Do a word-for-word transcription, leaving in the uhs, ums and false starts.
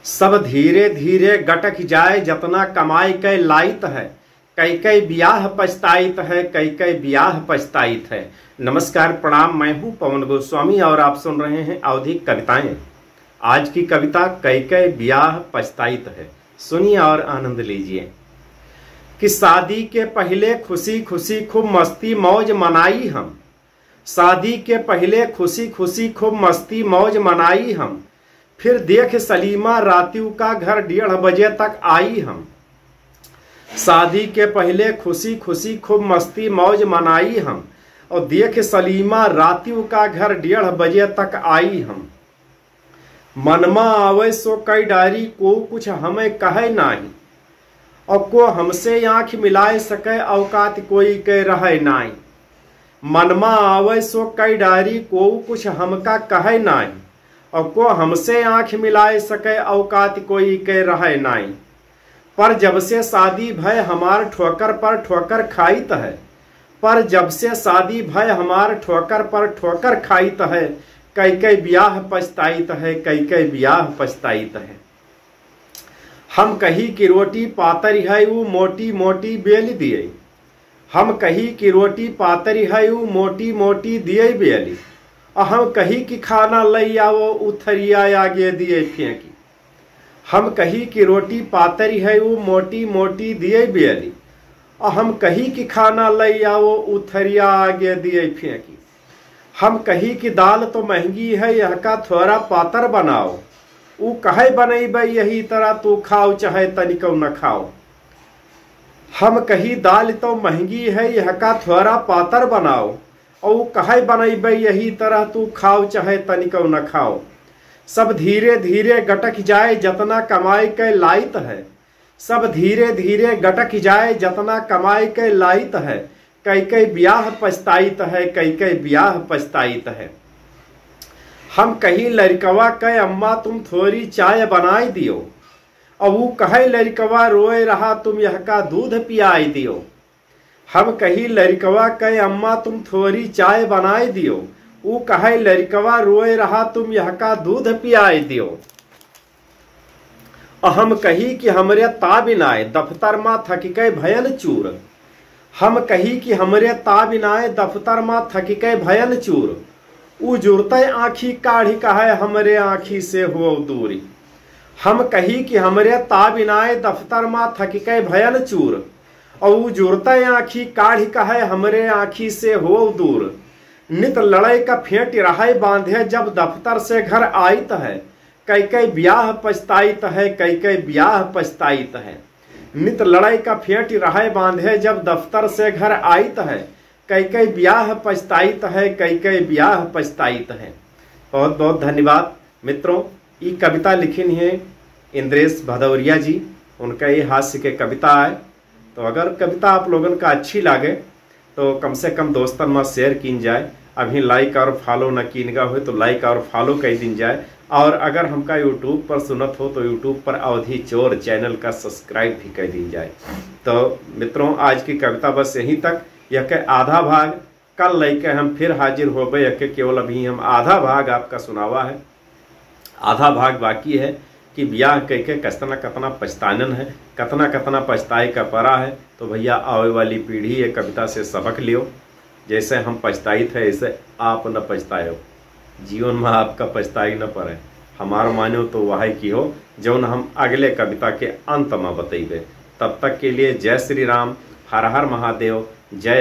सब धीरे धीरे गटक जाए, जतना कमाई के लाइत है, कई कई बियाह पछताइत है, कई कई बियाह पछताइत है। नमस्कार, प्रणाम, मैं हूँ पवन गोस्वामी और आप सुन रहे हैं अवधी कविताएं। आज की कविता कई कई बियाह पछताइत है, सुनिए और आनंद लीजिए। कि शादी के पहिले खुशी खुशी खूब मस्ती मौज मनाई हम, शादी के पहिले खुशी खुशी खूब मस्ती मौज मनाई हम। फिर देख सलीमा रातिउ का घर डेढ़ बजे तक आई हम। शादी के पहिले खुशी खुशी खूब मस्ती मौज मनाई हम। और देख सलीमा रातिउ का घर डेढ़ बजे तक आई हम। मनमा आवै सो कई डारी, को कुछ हमें कहै नाहीं। और को हमसे आँख मिलाए सकै, औकात कोई के रहै नाहीं। मनमा आवै सो कई डारी, को कुछ हमका कहै नाहीं। और को हमसे आँख मिलाए सकै, औकात कोई के रहै नाहीं। पर जब से शादी भय हमार ठोकर पर ठोकर खाइत है, पर जब से शादी भय हमार ठोकर पर ठोकर खाइत है, कई कई बियाह पछताइत है, कई कई बियाह पछताइत है। हम कही कि रोटी पातरी है, ऊ मोटी मोटी बेल दिए। हम कही कि रोटी पातरी है, ऊ मोटी मोटी दिए बेली। और हम कही कि खाना लई आवो, ऊ थरिया आगे दिए फेंकी। हम कही कि रोटी पातरी है, ऊ मोटी मोटी दिए बेली। और हम कही कि खाना लई आवो, ऊ थरिया आगे दिए फेंकी। हम कही कि दाल तो महंगी है, यहका थोड़ा पातर बनाओ। ऊ कहै बनैबै यही तरह, तू खाओ चाहे तनिको न खाओ। हम कही दाल तो महंगी है, यहका थोड़ा पातर बनाओ। और ऊ कहै बनैबै यही तरह, तू खाओ चाहे तनिको न खाओ। सब धीरे धीरे गटक जाए, जतना कमाई के लाइत है। सब धीरे धीरे गटक जाए, जतना कमाई के लाइत है। कई कई बियाह पछताइत है, कई कई बियाह पछताइत है। हम कही लड़कवा के अम्मा तुम थोड़ी चाय बनाई दियो। अब ऊ कहै लड़कवा रोए रहा तुम यहका दूध पियाई दियो। हम कही लड़कवा के अम्मा तुम थोड़ी चाय बनाई दियो। ऊ कहै लड़कवा रोए रहा तुम यहका दूध पियाई दियो। अ हम कही कि हमरे ताबिनाए दफ्तर मा थकिकै भयन चूर। हम कही कि हमरे ताबिनाए दफ्तर मा थकिकै भयन चूर। ऊ जुरतै आँखी काढ़ि कहै हमरे आँखी से हुओ दूरी। हम कही कि हमरे ताबिनाए दफ्तर मा थकिकै भयन चूर। और ऊ जुरतै आँखी काढ़ि कहै हमरे आँखी से हुओ दूर। नित लड़ै का फेंट रहै बांधे जब दफ्तर से घर आइत है। कई कई बियाह पछताइत है, कई कई बियाह पछताइत है। नित लड़ै का फेंट रहै बांधे जब दफ्तर से घर आइत है। कई कई बियाह पछताइत है, कई कई बियाह पछताइत है। बहुत बहुत धन्यवाद मित्रों। ई कविता लिखिन है इंद्रेश भदौरिया जी, उनका ये हास्य के कविता आए। तो अगर कविता आप लोगन का अच्छी लागे तो कम से कम दोस्तन मा share कीन जाए। अभी like और follow न कीन गा होए तो like और follow कर दीन जाए। और अगर हमका YouTube पर सुनत हो तो YouTube पर अवधी चोर channel का subscribe भी कर दीन जाए। तो मित्रों, आज की कविता बस यहीं तक। यह के आधा भाग कल लेके हम फिर हाजिर होबे। यह के केवल अभी हम आधा भाग आपका सुनावा है, आधा भाग बाकी है कि बियाह कइके कतना कतना पछतानन है, कतना कतना पछताए का परा है। तो भैया, आवे वाली पीढ़ी ये कविता से सबक लियो। जैसे हम पछताइत है, ऐसे आप न पछतायो। जीवन में आपका पछताई न पड़े। हमार मानो तो वह की हो, जौन हम अगले कविता के अंत में बतइबे। तब तक के लिए जय श्री राम, हर हर महादेव, जय